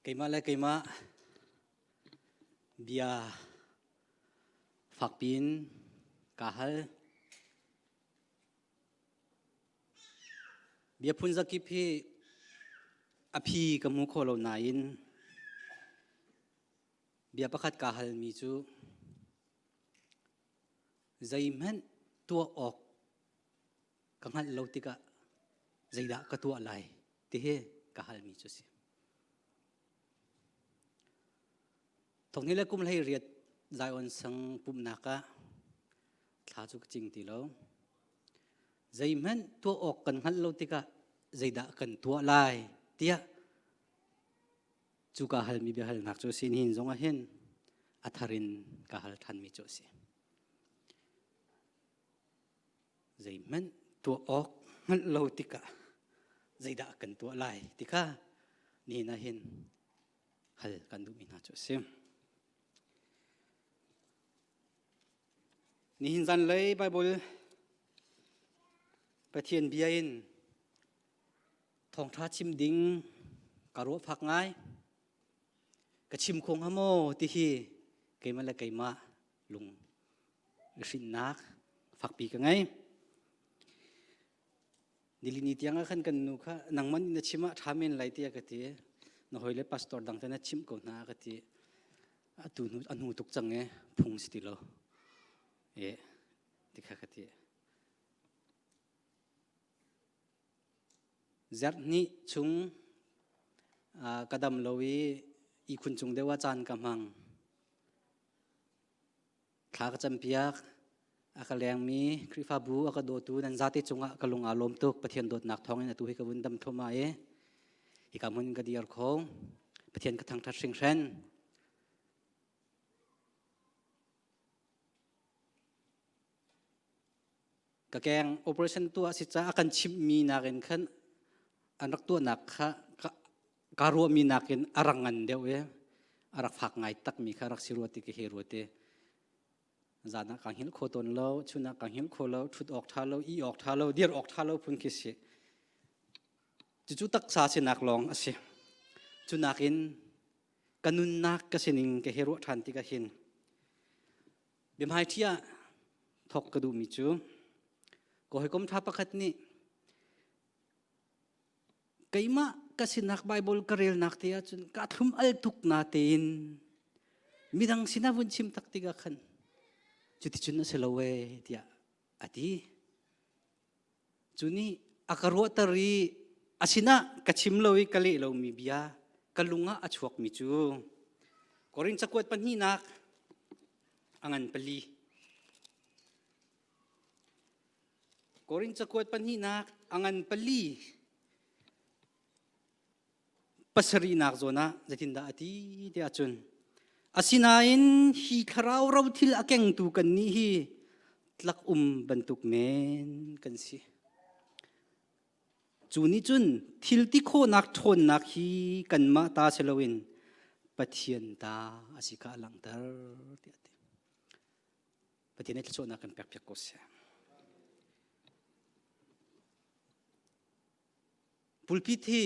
Keimah le keimah bia fakpi in kaa hal. Bia phun zakip hi a phi ka hmu kho lo nain bia pakhat kaa halmi cu zeihmanh tuah awk ka hngalh lo tikah zeidah ka tuah lai ti hi ka halmi cu si. Thongni le kum hlei riat Zion sang pumhnak ah thla cu ka cing ti lo. Zeihmanh tuah awk kan hngalh lo tikah zeidah kan tuah lai tiah cu ka halmi biahalnak cu a si. Nihin zong ah hin a thar in ka hal ṭhanmi cu a si. Zeihmanh tuah awk hngalh lo tikah zeidah kan tuah lai ti kha nihin ah hin hal kan duhmi hna cu a si. Nihin zanlei Bible Pathian bia in thawngṭha chim ding ka ruah fak ngai. Ka chim kho hnga maw ti hi keimah le keimah lung hrinnak fakpi ka ngei. Nilini tiang ah khan kan nu kha nangman na chim ah ṭha men lai tiah ka ti. Na hawile pastor dang te na chimh ko hna ka ti. Atu hnu a hnu tuk cang e phung si ti lo. E ti kha ka ti. Zarh hnih chung ka dam lo i ihkhun cung deuh ah caan ka hmang. Thla ka campiak. A ka lengmi Khrihfabu a ka dawtu nan zate cungah ka lung aa lawm tuk. Pathian dawtnak thawngin atu hi ka vun dam thluahmah i hika hmun ka dir kho. Pathian ka thangṭhat hringhran. Ka keng operation tuah si caah a kan chimhmi nakin khan an rak tuahnak kha ka ruahmi nakin a rak ngan deuh i a rak fak ngai takmi kha rak si rua ti ka he rua ti. Zan ah kaa hngilh kho tawn lo, chun ah kaa hngilh kho lo, ṭhut awk ṭha lo, ih awk ṭha lo, dir awk ṭha lo phun khi si. Cucu taksa sinak lawng a si. Cu nakin ka nunnak ka sining ka he ruah ṭhan tikah hin biahmaiṭhi ah thawk ka duhmi cu ka hawikom ṭha pakhat nih keimah ka sinak Bible ka relnak te ahcun ka thlum al tuk na tein midang sinah vun chim tak tikah khan cuticun a si lo ee tiah a ti. Cu nih a ka ruahter i a sinah ka chim lo i ka leh lomi bia ka lung ah a chuakmi cu Korin cakuat pahnihnak a ngan pali. Korin cakuat pahnihnak a ngan pali pasarihnak zawn ah zeitindah a ti tiah cun asinain hi thlarau rothil a kengtu kannih hi tlak um bantuk men kan si. Cu nih cun thil ti khawhnak ṭhawnnak hi kanmah ta si loin Pathian ta a si kha a langhter tiah a ti. Pathian nih thluachuahnak kan pekpiak ko seh. Pulpit hi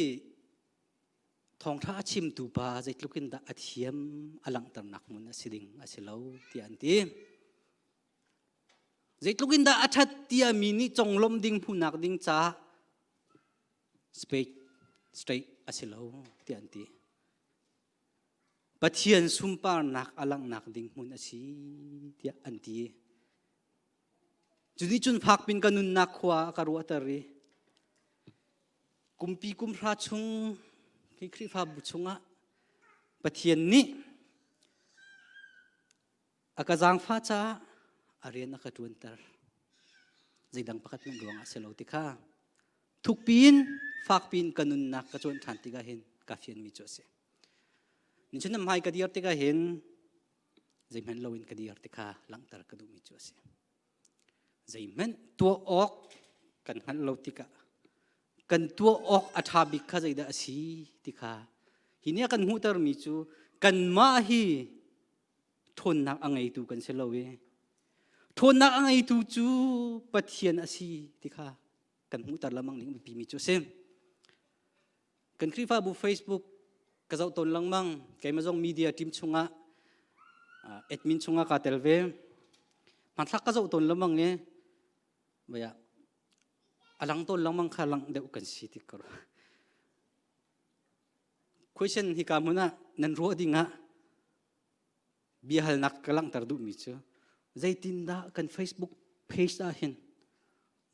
thawngṭha a chimtu pa zeitluk in dah a thiam a langhternak hmun a si ding a si lo tiah an ti. Zeitluk in dah a ṭhat tiah mi nih conglawmh ding hmuhnak ding caah straight a si lo tiah an ti. Pathian sunparnak a langhnak ding hmun a si tiah an ti. Cu nih cun fakpin ka nunnak khua a ka ruahter i kumpi kumhra chung hi Khrihfabu chungah Pathian nih a ka zaangfah caah a rian a ka ṭuanter. Zeidang pakhat hmanh ruangah a si lo ti kha thukpi in fakpi in ka nunnak ka cuanh ṭhan tikah hin ka fianmi cu a si. Nichun na hmai ka dir tikah hin zeihmanh loin ka dir ti kha langhter ka duhmi cu a si. Zeihmanh tuah awk kan hngalh lo tikah kan tuah awk a ṭha bik kha zeidah a si ti kha hi nih a kan hmuhtermi cu kanmah hi ṭhawnnak a ngeitu kan si lo i ṭhawnnak a ngeitu cu Pathian a si ti kha kan hmuhter lengmang ding biapimi cu a si. Kan Khrihfabu Facebook. Ka zoh tawn lengmang. Keimah zong media team chungah admin chungah kaa tel ve. Hmanthlak ka zoh tawn lengmang i baya a lang tawn lengmang kha lang deuh kan si ti ko. Question hi ka hmun ah nan ruah ding ah biahalnak ka langhter duhmi cu zeitindah kan Facebook page ah hin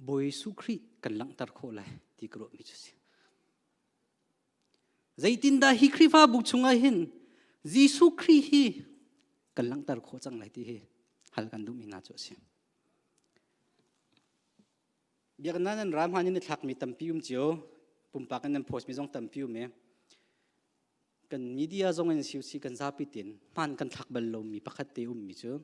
Bawi Jesuh Khrih kan langhter khawh lai ti ka ruahmi cu si. Zeitindah hi Khrihfabu chungah hin Jesuh Khrih hi kan langhter khawh cang lai ti hi hal kan duhmi hna cu a si. Biakinn ah nan ra hmaan in i thlakmi tampi um cio, pumpak in nan post mi zong tampi um i kan media zong in siusi kan zapi tin hmaan kan thlak bal lomi pakhat te ummi cu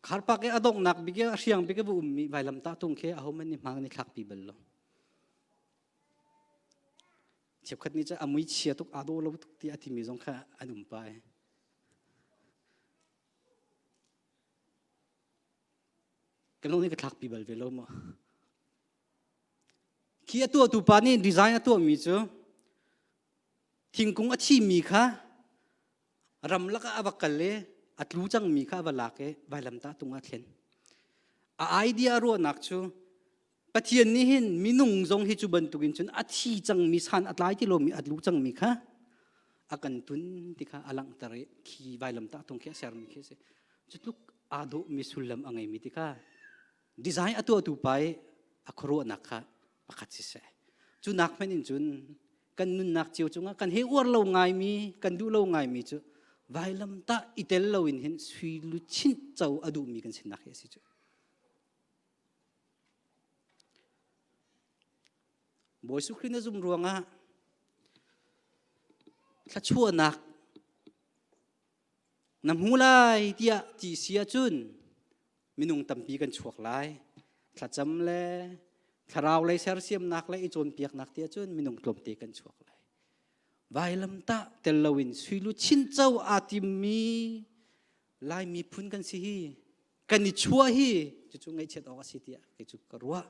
kharpak i a donghnak bik i a hriang bik i va ummi vailamtah tung khi ahohmanh nih hmaan kan i thlakpi bal lo. Cheukhat nih cun a mui chia tuk aa dawh lo tuk ti a timi zong kha an um pah i. Kan lung nih ka thlakpi bal ve lo maw? Khi a tuahtu pa nih design a tuahmi cu thingkung a thimi kha ramlak ah a va kal i a tlu cangmi kha a va lak i vailamtah tung ah a thlen. A idea ruahnak cu Pathian nih hin minung zong hi cu bantukin cun a thi cangmi san a tlai ti lomi a tlu cangmi kha a kan tun ti kha a langhter i khi vailamtah tung khi a sermi khi a si. Cu tluk aa dawhmi sullam a ngeimi ti kha design a tuahtu pa i a khuaruahnak kha pakhat siseh. Cu nak hmanh in cun kan nunnak cio cungah kan he uar lo ngaimi kan duh lo ngaimi cu vailamtah i tel loin hin sui luchin co a duhmi kan sinak hi a si cu. Bawi Jesuh na zum ruangah thluachuahnak na hmu lai tiah ti si ahcun minung tampi kan chuak lai. Thlacam le thlarau lei sersiamnak le i cawnpiaknak ti ahcun minung tlawmte kan chuak lai. Vailamtah tel loin sui luchin co aa timmi Lai miphun kan si hi kan i chuah hi cucu ngaihchiat awk a si tiah kei cu ka ruah.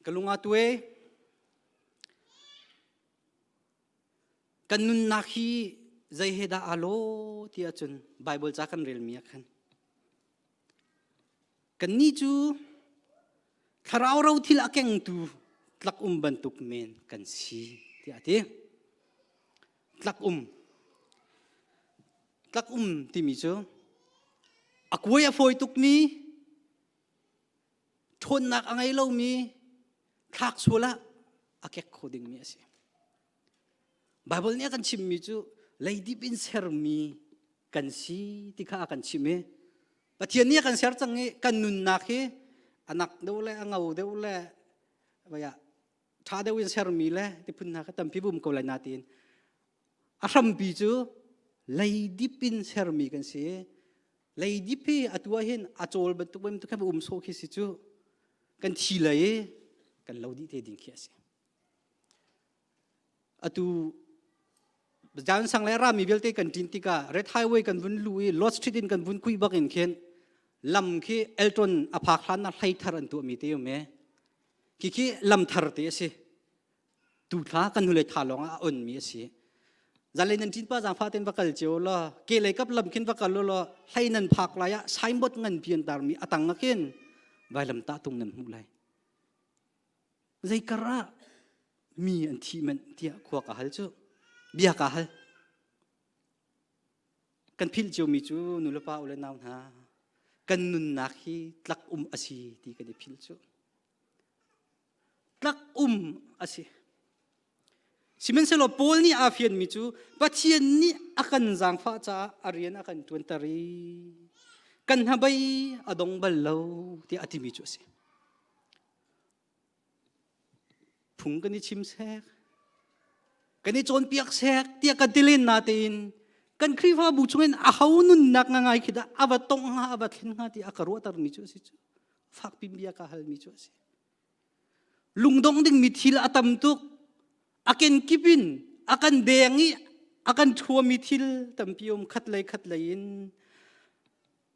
Ka lung aa tuai. Kan nunnak hi zei he dah aa lawh ti ahcun Bible ca kan relmi ah khan Kannih cu thlarau ro thil a kengtu tlak um bantuk men kan si tiah a ti. Tlak um. Tlak um timi cu a kuai a fawi tukmi, ṭhawnnak a ngei lomi, thlak sual ah a kek kho dingmi a si. Baibal nih a kan chimmi cu leidip in sermi kan si ti kha a kan chimh i Pathian nih a kan ser cang i kan nunnak hi a nak deuh le a ngo deuh le vaya ṭha deuh in sermi le ti phun hna kha tampi bum ko lai natin a hrampi cu leidip in sermi kan si leidip hi atu ah hin a cawl bantuk bantuk khan um sawh khi si cu kan thi lei i kan lo dih te ding khi a si Atu Jalan sang le rami vialte kan ṭin tikah Red Highway kan vun lu i Lot Street in kan vun kuih bak in khin lam khi Elton a phak hlan ah hlei thar an tuahmi te um e. Khi khi lam thar te a si. Tu thla kan hnulei tha lawng ah a onmi a si. Zalei nan ṭin pa zaangfah ten va kal cio law ke lei kap lam khin va kal law hlei nan phak lai ah signboard ngan pi an tarmi a tang ah khin vailam tah tung nan hmuh lai. Zeikar ah mi an thih manh tiah khua ka hal cu bia ka hal kan philh ciomi cu nulepa u le nau hna kan nunnak hi tlak um a si ti kan i philh cu tlak um a si sihmanhsehlaw Paul nih aa fianmi cu Pathian nih a kan zaangfah caah a rian a kan ṭuanter i kan hnabei a dong bal lo tiah a timi cu a si Phung kan i chim sek, kan i cawnpiak sek tiah kan ti len natein kan Khrihfabu chungin a ho nunnak ngai khi dah a va tongh hnga a va thlen hnga ti a ka ruahtermi cu a si cu. Fakpi bia ka halmi cu a si. Lungdong dingmi thil a tam tuk. A kenkip in a kan deng i a kan ṭhuami thil tampi um khat lei khat lei in.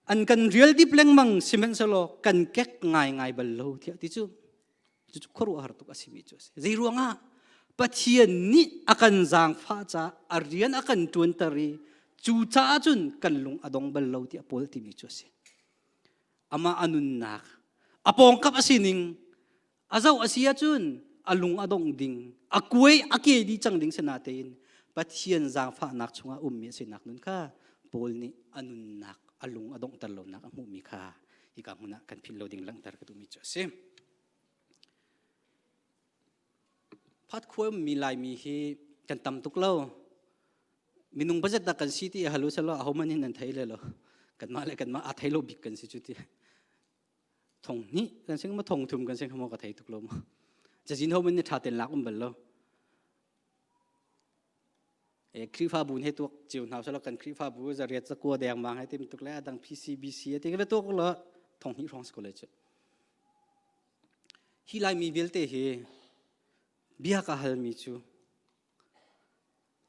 An kan rial dip lengmang sihmanhsehlaw kan kek ngaingai bal lo tiah ti cu cucu khuaruahhar tuk a simi cu a si. Zei ruangah Pathian nih a kan zaangfah caah a rian a kan ṭuanter i cu caah cun kan lung a dong bal lo tiah Paul timi cu a si. Amah a nunnak a pawngkap a sining a zoh a si ahcun a lung a dongh ding a kuai a ke dih cang ding sinatein Pathian zaangfahnak chungah ummi a sinak nun kha Paul nih a nunnak a lung a donghter lonak a hmuhmi kha hika hmun ah kan philh lo ding langhter ka duhmi cu a si. Phat khua ummi Laimi hi kan tam tuk lo. Minung budget dah kan si ti halu selo ahohmanh hin nan thei le lo. Kanmah le kanmah a thei lo bik kan si cu ti. Thong hnih kan sing ma thong thum kan sing mo ka thei tuk lo ma. Cazin ho man ni tha ten lak um bal lo. E Khrihfabu he tuak cio hna selo kan Khrihfabu zariat zakua deng mang he tim tuk le adang PCBC ti ka tuak lo thong hnih hrawng si ko le cu. Hi Laimi vialte hi bia ka halmi cu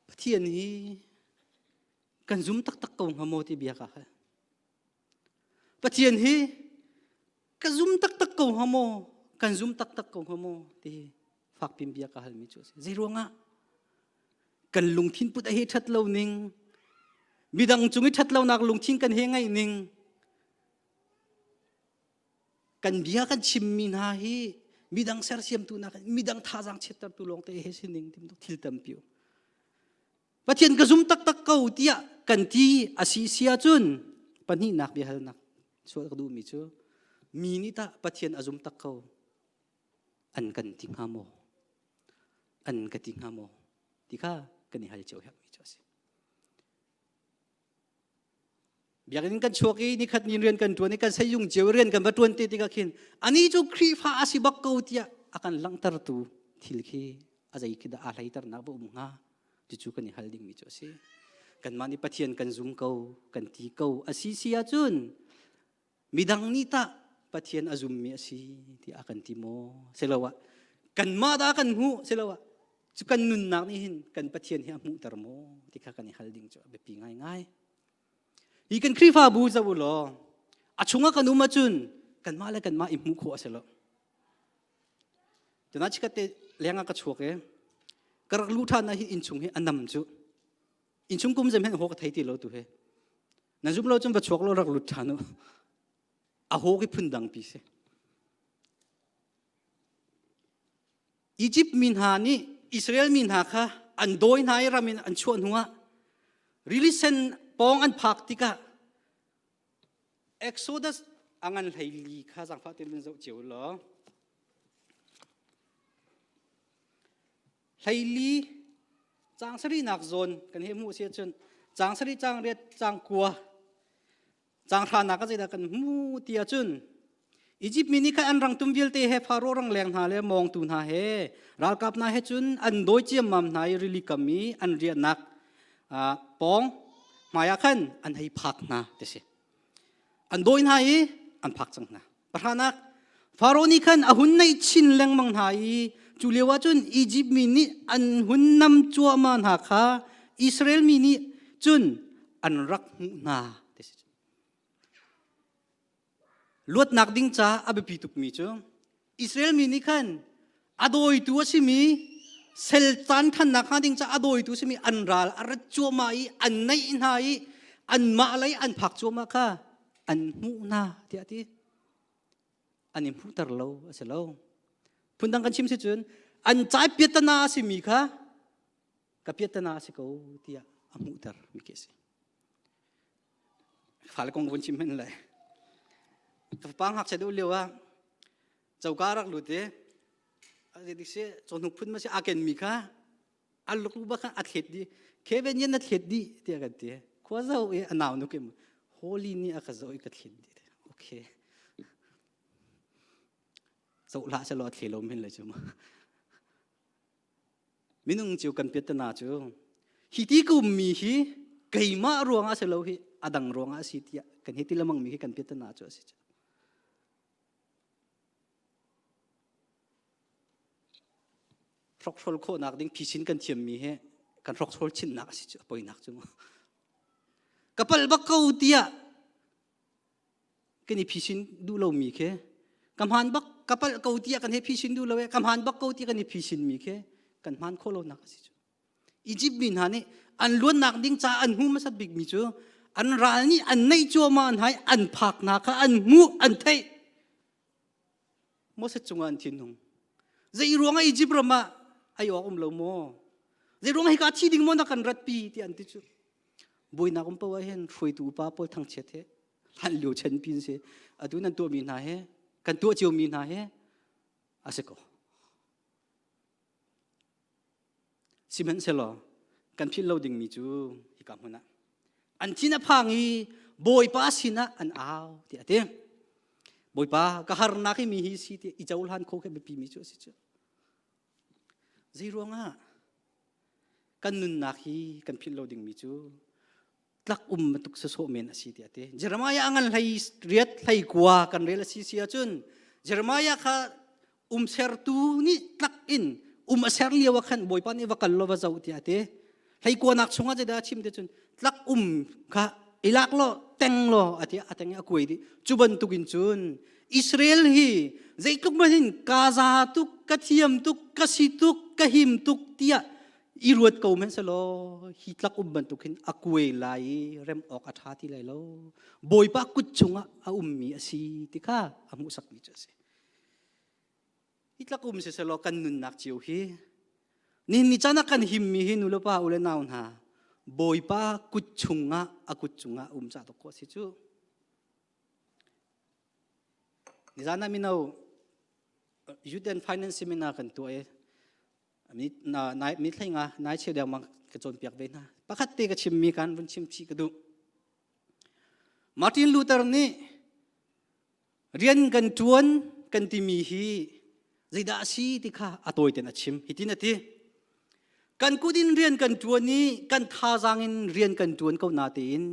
Pathian hi kan zum taktak ko hnga maw ti bia ka hal. Pathian hi ka zum taktak ko hnga maw kan zum taktak ko hnga maw ti fakpin bia ka halmi cu a si. Zei ruangah kan lungthin put a he ṭhat lo ning midang cung i ṭhat lonak lungthin kan he ngaih ning kan bia kan chimmi hna hi midang sersiamtu nak midang thazaang chiattertu lawngte he sining thil tampi um Pathian ka zum taktak ko tiah kan ti a si si ahcun pahnihnak biahalnak chuah ka duhmi cu mi nih tah Pathian a zum tak ko an kan ti hnga maw an ka ti hnga maw ti kha kan i hal cio herhmi cu a si Biakinn kan chuak i nikhat ni rian kan ṭuan i kan sayung cio rian kan va ṭuan te tikah khin ani cu Khrihfa a si bak ko tiah a kan langhtertu thil khi a zei khi dah aa hleiternak va um hnga cucu kan i hal dingmi cu a si. Kanmah nih Pathian kan zum ko kan ti ko a si si ahcun midang nih tah Pathian a zummi a si tiah a kan ti maw? Siloah kanmah dah kan hmuh siloah cu kan nunnak nih hin kan Pathian hi a hmuhter maw ti kha kan i hal ding cu a biapi ngaingai. Hi kan Khrihfabu zoh u law a chungah kan um ahcun kanmah le kanmah i hmuh khawh a si lo. Tuna chikat te leng ah ka chuak i ka rak luh ṭhan ah hi innchung hi a nam cu innchung kum zem hen haw ka thei ti lo tu he na zum lo cun va chuak lo rak lut ṭhan u a haw ki phun dang pi si Egypt mi hna nih Israel mi hna kha an dawi hna i ram in an chuah hnuah rili sen pawng an phak tikah Exodus a ngan 14 kha zaangfah tein vun zoh cio law 14 caang sarihnak zawn kan hei hmuh si ahcun caang sarih caang riat caang kua caang hranak ah zeidah kan hmu ti ahcun Egypt mi nih khan an rangtum vialte he Faro rangleng hna le mawngtu hna he ralkap hna he cun an dawi ciammam hna i rili kam i an riahnak pawng hmaiah khan an hei phak hna ti si. An dawi hna i an phak cang hna. Pahranak Faro nih khan a hun naih chin lengmang hna i cu lio ah cun Egypt mi nih an hun nam cuahmah hna kha Israel mi nih cun an rak hmuh hna ti si. Luatnak ding ca a biapi tukmi cu Israel mi nih khan a dawitu a simi sel caan thannak hnga ding ca a dawitu a simi an ral a rat cuahmah i an naih hna i anmah lei an phak cuahmah kha an hmuh hna tiah a ti. An i hmuhter lo a si lo. Phundang kan chim si cun an cai piatana a simi kha ka piatana a si ko tiah a hmuhter mi khi a si. Fale kong vun chim hen le. Ka fapa ngakchia deuh lio ah coka rak lut i zeitik si cawhnuk phun ma si a ken mi kha a luk ba kha a thlet di Kevin yen na thlet di tiah kan ti khua zo i a nau nu kim holy ni a ka zo i ka thlet di okay zo hlah se lo a thle lo men le chu ma Minung cio kan piattana cu hi ti ka ummi hi keimah ruangah si lo hi a dang ruangah a si tiah kan hi ti lemang mi hi kan piattana cu a si. Hrokhrol khawhnak ding phisin kan thiammi hi kan hrokhrol chinnak a si cu a poinak cu. Ka palh bak ko tiah. Kan i phisin duh lomi khi ka hmaan bak ka palh ko tiah kan he phisin duh lo e ka hmaan bak ko tiah kan i phisin mi khi kan hmaan khawh lonak a si cu. Egypt mi hna nih an luannak ding ca an hmu hmasat bikmi cu an ral nih an neih cuahmah hna i an phaknak kha an hmuh an theih. Moses cungah an thinhung. Zei ruangah Egypt ram ah ai awk um lo maw? Zei ruangah hika thi ding maw na kan ratpi ti an ti cu. Buainak um paoh ah hin hruaitu upa pawl thangchiat he hlan lio chen pin si atu nan tuahmi hna he kan tuah ciomi hna he a si ko. Sihmanhsehlaw kan philh lo dingmi cu hika hmun ah an thin a phang i Bawipa sinah an au tiah a ti. Bawipa ka harnak hi mi hi si ti i cohlan kho khi biapi mi cu a si cu. Zei ruangah kan nunnak hi kan philh lo dingmi cu tlak um bantuk sawsawh men a si tiah a ti. Jeremiah a ngan hlei riat hlei kua kan rel a si si ahcun Jeremiah kha um sertu nih tlak in um a ser lio ah khan Bawipa nih va kal law va zoh tiah a ti. Hlei kuanak chungah zeidah a chim ti cun tlak um kha i lak law teng law a ti a teng i a kuai dih. Cu bantukin cun Israel hi zeitluk hmanh in ka za tuk ka thiam tuk ka si tuk ka him tuk tiah i ruat ko hmanh selaw hi tlak um bantuk hin a kuai lai i rem awk a ṭha ti lai lo bawipa kut chungah a ummi a si ti kha a hmuhsakmi cu a si hi tlak um si selaw kan nunnak cio hi nihin ni caan ah kan himmi hi nulepa u le nau hna bawipa kut chungah a kut chungah um ca tuk khawh si cu nizan ah mino youth and finance seminar kan tuah i Mi thlei nga nai cheu dengmang ka cawnpiak ve hna. Pakhat te ka chimmi kan vun chim chih ka duh. Martin Luther nih rian kan ṭuan kan timi hi zeidah a si ti kha a tawi ten a chim. Hitin a ti. Kan kut in rian kan ṭuan i kan thazaang in rian kan ṭuan ko natein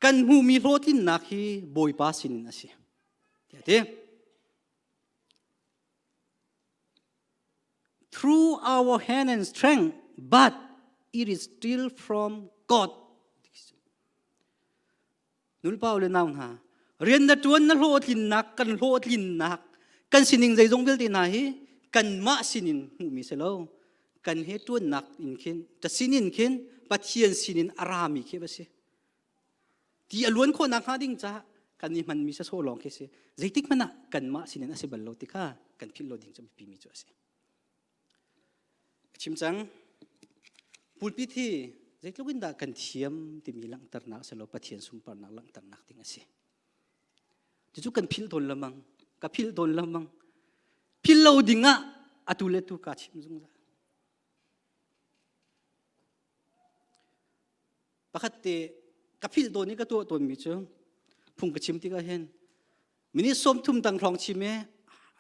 kan hmuhmi hlawhtlinnak hi Bawipa sinin a si. Tiah a ti. Through our hand and strength, but it is still from God. Nulpa le nau hna, rian na ṭuan na hlawhtlinnak, kan hlawhtlinnak, kan sining zeizong vialte hna hi kanmah sinin hmuhmi si lo. Kan he ṭuannak in khin, ka sinin khin Pathian sinin a rami khi a si. Ti a luan khawh nakhnga ding caah kan i hmanmi sasawh lawng khi si. Zeitik hmanh ah kanmah sinin a si bal lo ti kha kan philh lo ding cu biapimi cu a si. Ka chim cang. Pulpit hi zeitluk in dah kan thiam timi langhternak si lo Pathian sunparnak langhternak ding a si. Cucu kan philh tawn lamang. Ka philh tawn lamang. Philh lo ding ah atu le tu kaa chim zungzal. Pakhat te ka philh tawn i ka tuah tawnmi cu phung ka chim tikah hin minute 30 tang hrawng chim i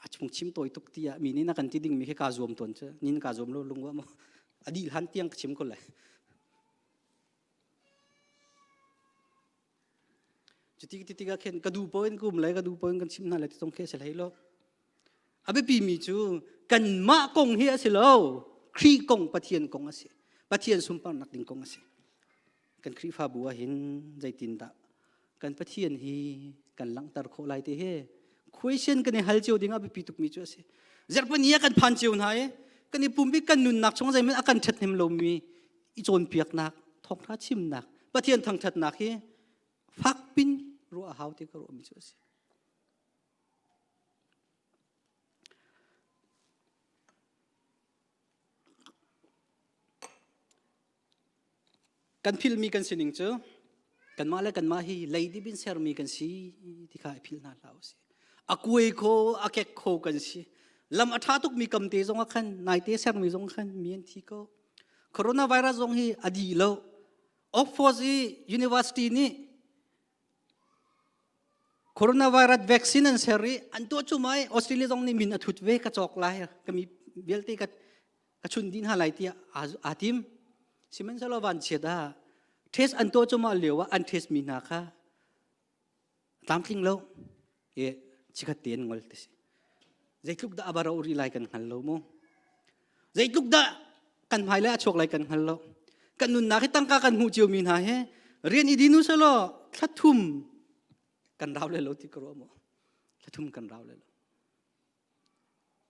a phung chim tawi tuk tiah mi nih na kan ti dingmi khi kaa zuam tawn cu nin kaa zuam lo lungwa maw a dih hlan tiang ka chim ko lai cuti ti tikah khin ka duh paoh in ka um lai ka duh paoh in kan chim hna lai ti zong khi a si hlei lo A biapimi cu kanmah kong hi a si lo. Khrih kong Pathian kong a si. Pathian sunparnak ding kong a si. Kan Khrihfabu ah hin zeitindah kan Pathian hi kan langhter khawh lai ti hi question kan i hal cio ding a biapi tukmi cu a si. Zarhpini ah kan phan cio hna i kan i pumpi kan nunnak chung zeihmanh a kan ṭhathnem lomi i cawnpiaknak, thawngṭha chimnak, Pathian thangṭhatnak hi fakpin ruah a hau ti ka ruahmi cu a si. Kan philhmi kan sining cu kanmah le kanmah hi leidip in sermi kan si ti kha i philh hna hlah usih. A kuai kho, a kek kho kan si. Lam a ṭha tukmi kamte zong ah khan, naite sermi zong khan mi an thi ko. Coronavirus zong hi a dih lo. Oxford i University nih Coronavirus vaccine an ser i an tuah cu mai Australia zong nih min a thut ve ka cawk lai ka mi vialte ka ka chun dih hna lai tiah aa tim. Sihmanhsehlaw vanchiat ah test an tuah cu mah lio ah an test mi hna kha tlamtling lo i chikhat te an ngol ti si. Zeitluk dah a va ro rih lai kan hngal lo mu. Zeitluk dah kan hmailei a chuak lai kan hngal lo. Kan nunnak hi tangka kan hmuh ciomi hna hi rian i din u selaw thla thum Kan rau le lo ti ka ruah maw? Thla thum kan rau le lo.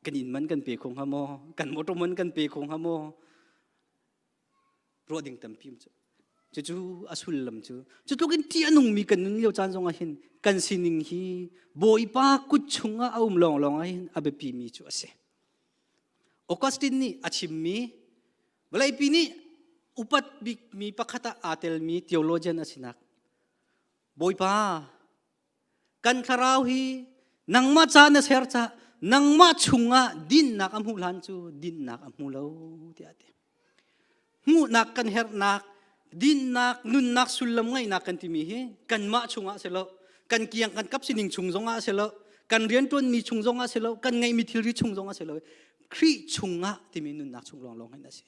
Kan inn man kan pe kho hnga maw? Kan motor man kan pe kho hnga maw? Ruah ding tampi um cu. Cucu a sullam cu. Cu tluk in ṭih a nungmi kan nun lio caan zong ah hin kan sining hi Bawipa kut chungah a um lawnglawng ah hin a biapimi cu a si. Augustine nih a chimmi vawleipi nih upat bikmi pakhat ah aa telmi theologian a sinak Bawipa kan thlarau hi nangmah ca na ser ca nangmah chungah dinnak a hmuh hlan cu dinnak a hmu lo tiah a ti. Hmuhnak kan herhnak dinnak nunnak sullam ngeihnak kan timi hi kanmah chungah si lo kan kiang kan kap sining chung zongah si lo kan rianṭuanmi chung zongah si lo kan ngeihmi thilri chung zongah si lo Khrih chungah timi nunnak chung lawnglawng hin a si.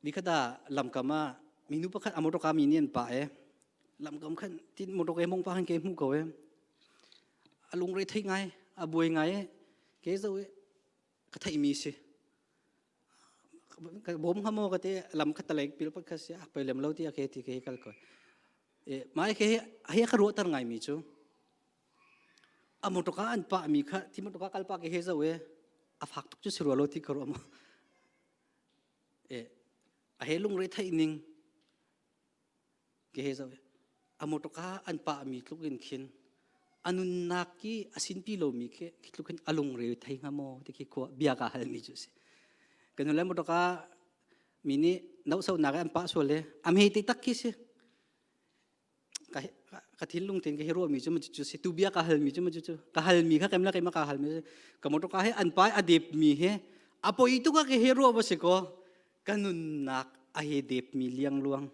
Nikhat ah lamkam ah minu pakhat a motor mi nih an pah e lamkam khan tin motor ke mong pa khan ke hmuh ko e a lungre thei ngai a buai ngai e ke zo e ka theih mi si ka bom ha mo ka te lam khat talek pil pat kha si a pei lem lo ti a ke ti ke kal ko e mai ke he ka ruahter ngai mi cu A motor an pah mi kha thi motor kal pa ke he zo e a fak tuk cu si rua lo ti ka ruah ma. E a he lungre theih ning ke he zo e a motor an pah mi tluk in khin a nunnak ki a sinpi lo mi khi khi tluk hin a lungre thei hnga maw ti khi khua bia ka hal mi cu si. Kan le motor mi nih nohsonak an pah sual le a me te tak khi si. Ka thinlung tein ka hi ruahmi cu cu si tu bia ka halmi cu cu ka halmi kha keimah keimah ka halmi ka motor ka he an pai a depmi he a poi tuk a ka he ruah va si ko ka nunnak a he depmi liangluang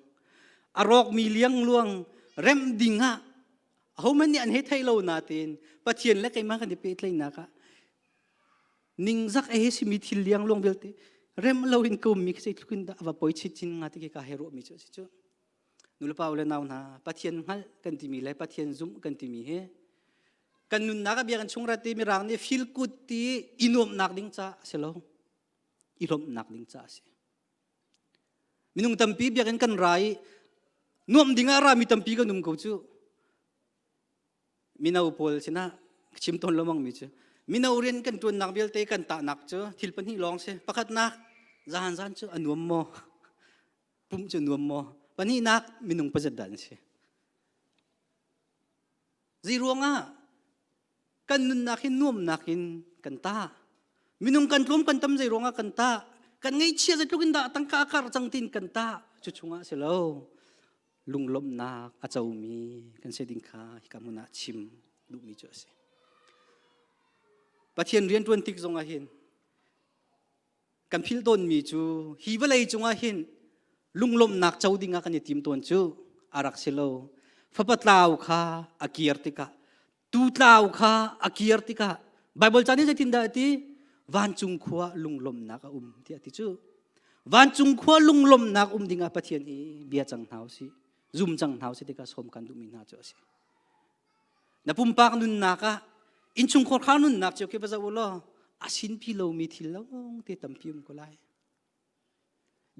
a rawkmi liangluang remh ding ah ahohmanh nih an he thei lo natein Pathian le keimah kan i pehtlaihnak ah ningzak a he simi thil liangluang vialte rem lo in ka ummi khi zeitluk in dah a va poi chinchin nga ti khi ka he ruahmi cu a si cu. Nulepa le nau hna Pathian hngalh kan timi le Pathian zumh kan timi hi kan nunnak a biakinn chung rat i mirang nih feel good ti i nuamhnak ding ca a si lo i lawmhnak ding ca a si minung tampi biakinn kan ra i nuamh ding ah rami tampi kan um ko cu mino pawl sinah chim tawn lengmang mi cu mino rian kan ṭuannak vialte kan tahnak cu thil pahnih lawng si pakhatnak zan zan cu a nuam maw Pumh cu nuam maw? Pahnihnak minung pazat dah an si. Zei ruangah kan nunnak hi nuamnak in kan ta. Minung kan tlawm kan tam zei ruangah kan ta. Kan ngaihchia zeitluk in dah tangka a kar cang tin kan ta. Cu chungah si lo. Lunglawmhnak a comi kan si ding kha hika hmun ah chim duhmi cu a si. Pathian rianṭuan tik zongah hin kan philh tawnmi cu hi vawlei cungah hin lunglawmhnak co dingah kan i tim tawn cu a rak si lo. Fapa tlau kha a kir tikah tu tlau kha a kir tikah Bible ca nih zeitindah a ti? Vancung khua lunglawmhnak a um tiah a ti cu. Vancung khua lunglawmhnak um dingah Pathian hi bia cang hna usih, zum cang hna usih tikah sawm kan duhmi hna cu a si. Na pumpak nunnak ah innchungkhar khar nunnak cio khi va zoh u law a sinpi lomi thil lawng te tampi um ko lai.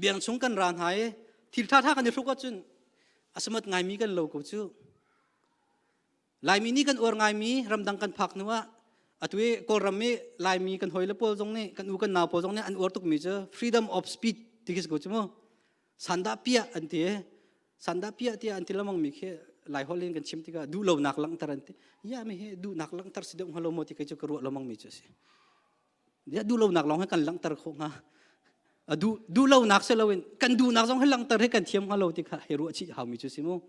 Biang chung kan ra hna i thil ṭhaṭha kan i hruk ahcun a samat ngaimi kan lo ko cu. Laimi nih kan uar ngaimi ramdang kan phak hnu ah atu i Kawlram i Laimi kan hawile pawl zong nih kan u kan nau pawl zong nih an uar tukmi cu freedom of speech ti khi si ko cu mu. Sandah piah an ti i sandah piah tiah an ti lengmang mi khi lai holh in kan chim tikah duhlonak langhter an ti ya mi hi duhnak langhter si deuh hnga lo maw ti kei cu ka ruah lengmang mi cu a si ya duhlonak lawng hi kan langhter khawh hnga a duh duhlonak si loin kan duhnak zong hi langhter hi kan thiam hnga lo ti kha hei ruah chih hau mi cu si mu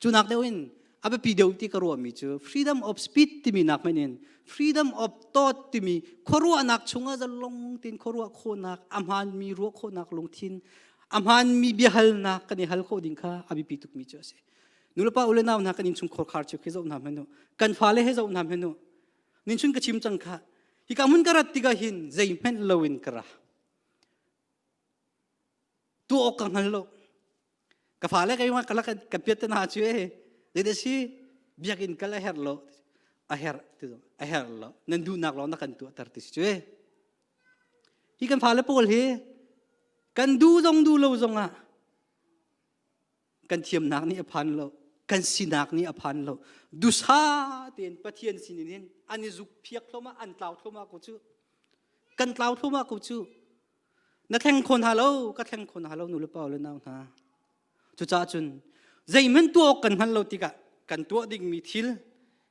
cu nak deuh in a biapi deuh ti ka ruah mi cu freedom of speech timi nak hmanh in freedom of thought timi khuaruahnak chungah zalong tin khuaruah khawhnak a hmaanmi ruah khawhnak lungthin a hmaanmi biahalnak kan i hal khawh ding kha a biapi tukmi cu a si nulepa u le nau hna kan innchungkhar khar cu khi zoh hna hmanh u kan fale he zoh hna hmanh u ninchun ka chim cang kha hika hmun ka rat tikah hin zeihmanh loin ka ra tuah awk ka hngal lo ka fale keimah ka lak ka piat te hna cu e zei si biakinn kal a herh lo a herh ti a herh lo nan duhnak lawng na kan tuahter ti si cu e hi kan fale pawl hi kan duh zong duh lo zong ah. Kan thiamnak nih a phan lo, kan sinak nih a phan lo. Dusa tein Pathian sinin hin an i zuk phiak thluahmah, an tlau thluahmah ko cu. Kan tlau thluahmah ko cu. Na thleng kho hna lo, ka thleng kho hna lo nu le pa le nau hna. Cucaah cun zeihmanh tuah awk kan hngalh lo tikah kan tuah dingmi thil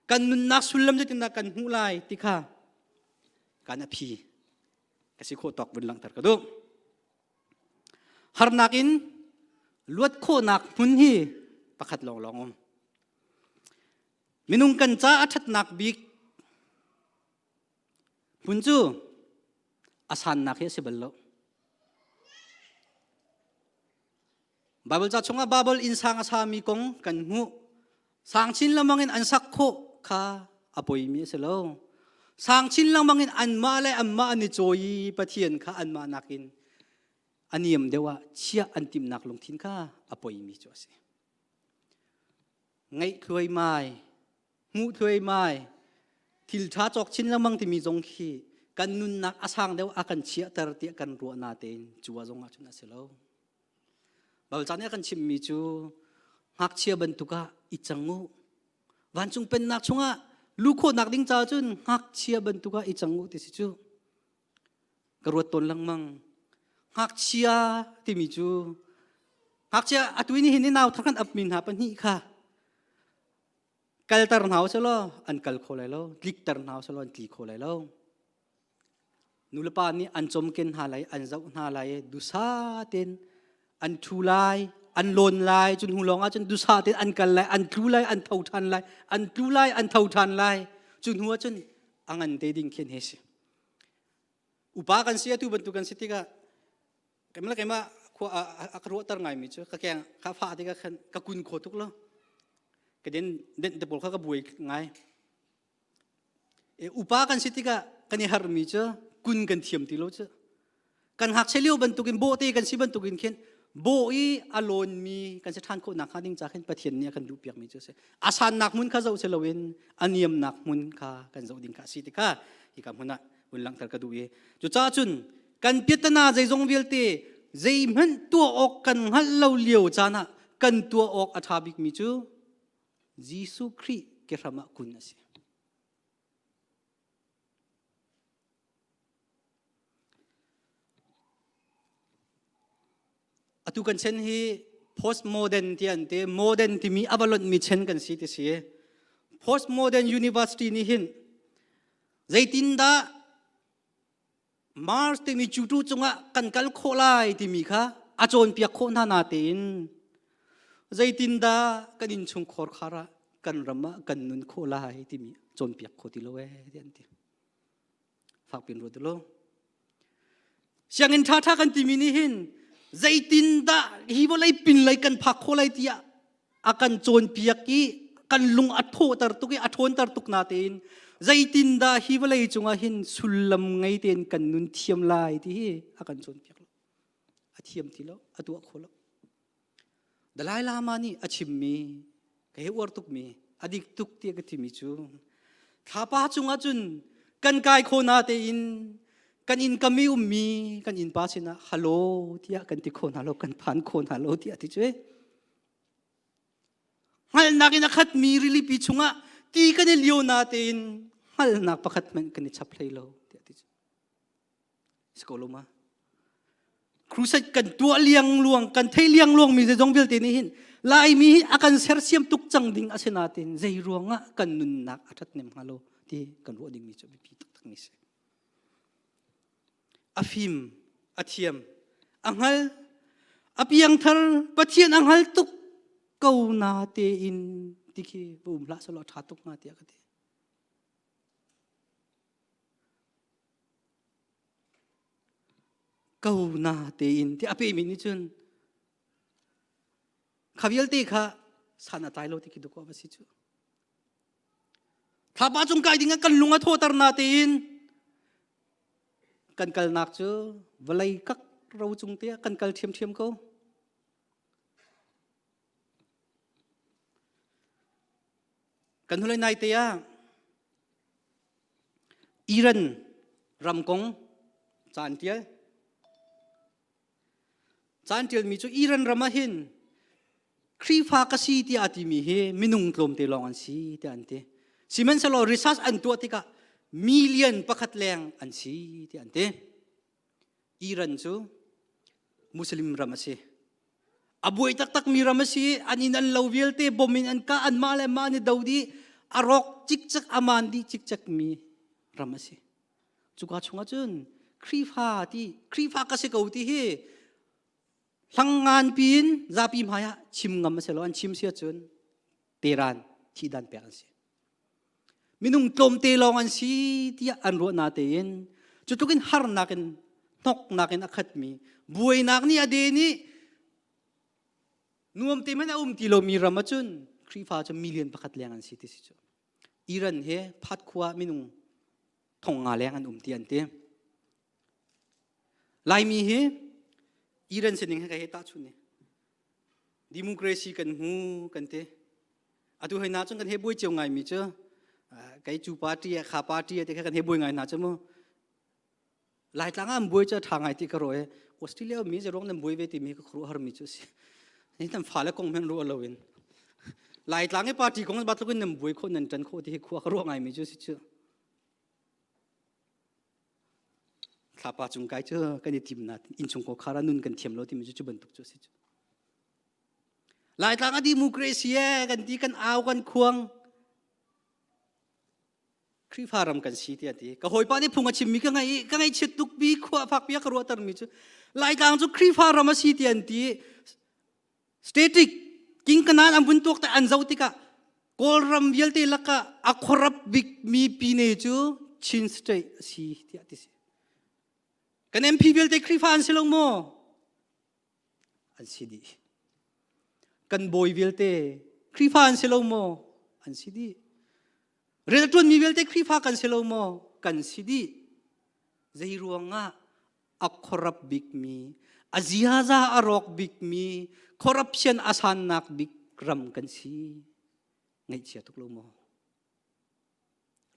kan nunnak sullam zeitindah kan hmuh lai ti kha kan a phi ka si khawh tawk vun langhter ka duh. Harnak in luat khawhnak hmun hi pakhat lawnglawng um. Minung kan ca a ṭhatnak bik hmun cu a sannak hi a si bal lo. Baibal ca chungah Babel innsang a sami kong kan hmuh. Sang chin lengmang in an sak khawh kha a poimi a si lo. Sang chin lengmang in anmah le anmah an i cawi i Pathian kha anmah nakin a niam deuh ah chiah an timhnak lungthin kha a poimi cu a si. Ngaih thluaimai, hmuh thluaimai, thil ṭha cawk chin lengmang timi zong khi kan nunnak a sang deuh a kan chiahter tiah kan ruah natein cu ah zong ah cun a si lo. Baibal ca nih a kan chimhmi cu ngakchia bantuk ah i cang u. Vancung pennak chungah luh khawhnak ding caah cun ngakchia bantuk ah i cang u ti si cu. Ka ruat tawn lengmang. Ngakchia timi cu ngakchia atu ni hin nau thar kan apmi hna pahnih kha kalter hna usih law an kal kho lai lo, tlikter hna usih law an tli kho lai lo. Nulepa nih an cawmken hna lai, an zoh hna lai i dusa tein an ṭhu lai, an lawn lai, cun hnu lawng ah cun dusa tein an kal lai, an tlu lai, an tho ṭhan lai, an tlu lai, an tho ṭhan lai. Cu hnu ah cun a ngan te ding khi an hei si. Upa kan si atu bantuk kan si tikah keimah le keimah khua a ka ruahter ngaimi cu ka keng ka fah tikah khan ka kun kho tuk lo. Ka den den te pawl kha ka buai ngai. Upa kan si tikah kan i harmi cu kun kan thiam ti lo cu. Kan ngakchia lio bantukin bawhte kan si bantukin khin bawh i a lawnmi kan si ṭhan khawhnak hnga ding ca khin Pathian nih a kan duhpiakmi cu a si. A sannak hmun kha zoh si loin a niamnak hmun kha kan zoh ding kha a si ti kha hika hmun ah hun langhter ka duh i cucaah cun kan piatana zeizong vialte zeihmanh tuah awk kan hngalh lo lio caan ah kan tuah awk a ṭha bikmi cu Jesuh Khrih kehram ah kun a si. Atu kan chen hi postmodern ti an ti modern timi a va lonhmi chen kan si ti si. Postmodern university nih hin zeitindah Mars timi cutu cungah kan kal khawh lai timi kha a cawnpiak khawh hna natein zeitindah kan innchungkhar khar ah kan ram ah kan nun khawh lai timi cawnpiak kho ti lo ee ti an ti. Fakpin ruat lo. Sianginn ṭhaṭha kan timi nih hin zeitindah hi vawlei pinlei kan phak khawh lai tiah a kan cawnpiak i kan lung a thawhter tuk i a ṭhawnter tuk natein zeitindah hi vawlei cungah hin sullam ngei tein kan nun thiam lai ti hi a kan cawnpiak lo a thiam ti lo a tuah kho lo Dalai Lama nih a chimmi ka he uar tukmi a dik tuk tiah ka timi cu thlapa cungah cun kan kai kho na tein kan inn kam i ummi kan innpa sinah hello tiah kan ti kho hna lo kan phan kho hna lo tiah ti cu Hngalhnak in a khatmi rilipi chungah ti kan i lio natein hngalhnak pakhat hmanh kan i chap hlei lo tiah ti cu. Si ko lo ma? Crusade kan tuah liangluang, kan thei liangluang mi zeizong vialte nih hin Laimi hi a kan sersiam tuk cang ding a si natein zei ruangah kan nunnak a ṭhathnem hnga lo ti kan ruah dingmi cu biapi taktak mi si. A fim, a thiam, a hngal, a piangthar, Pathian a hngal tuk ko na tein ti khi va um hlah selaw ṭha tuk hnga tiah ka ti. Ko na tein ti a pemi nih cun kha vialte kha san a tlai lo ti khi dawkaw va si cu. Thlapa cung kai ding ah kan lung a thawter na tein kan kalnak cu vawlei kak ro cung te ah kan kal ṭhiamṭhiam ko. Kan hnulei nai te ah Iran ram kong ca an ṭial. Ca an ṭialmi cu Iran ram ah hin. Khrihfa ka si tiah a timi hi minung tlawmte lawng an si tiah an ti. Sihmanhsehlaw research an tuah tikah million pakhat leng an si tiah an ti. Iran cu Muslim ram a si. A buai taktak mi ram a si. An inn an lo vialte bom in an kah an mah le mah an i do dih. A rawk cikcek a maan dih cikcek mi ram a si. Cuka chungah cun Khrihfa ti Khrihfa ka si ko ti hi hlangngan piin zapi hmai ah chim ngam a si lo an chim si ahcun teran thihdan pek an si. Minung tlawmte lawng an si tiah an ruah na tein cu tluk in harnak in hnoknak in a khatmi buainak nih a den i nuam te hmanh a um ti lomi ram ahcun Khrihfa cu million pakhat leng an si ti si cu. Iran he phat khua minung thong nga leng an um ti an ti. Laimi hi Iran sining he ka he tahchun ni. Democracy kan hmu kan ti. Atu hoi na cun kan he buai cio ngai mi cu kei cu party kha party te kha kan he buai ngai hna cu mu. Laitlang ah an buai cu a ṭha ngai ti ka ruah i Australia mi zeruang nan buai ve timi ka khuaruahhar mi cu a si. Ni nan fale kong hmanh ruah loin Laitlang i party kong ba tluk in nan buai khawh nan ṭan khawh ti hi khua ka ruah ngai mi cu si cu. Thlapa cung kai cu kan i tim na innchung ko khara nun kan thiam lo timi cu cu bantuk cu a si cu. Laitlang a democracy e kan ti kan au kan khuang Khrihfa ram kan si tiah ti. Ka hawipa nih phung a chimmi ka ngaih ka ngaihchiat tuk bi khua fak pi a ka ruahtermi cu Laitlang cu Khrihfa ram a si ti an ti. Static king kanan an vun tuak te an zoh tikah Kawlram vialte lakah a khuarap bikmi pine cu Chin State a si tiah ti si. Kan MP vialte Khrihfa an si lo maw? An si dih. Kan bawi vialte Khrihfa an si lo maw? An si dih. Rian a ṭuanmi vialte Khrihfa kan si lo maw? Kan si dih. Zei ruangah a corrupt bikmi, a ziaza a rawk bikmi, corruption a sannak bik ram kan si. Ngaihchia tuk lo maw?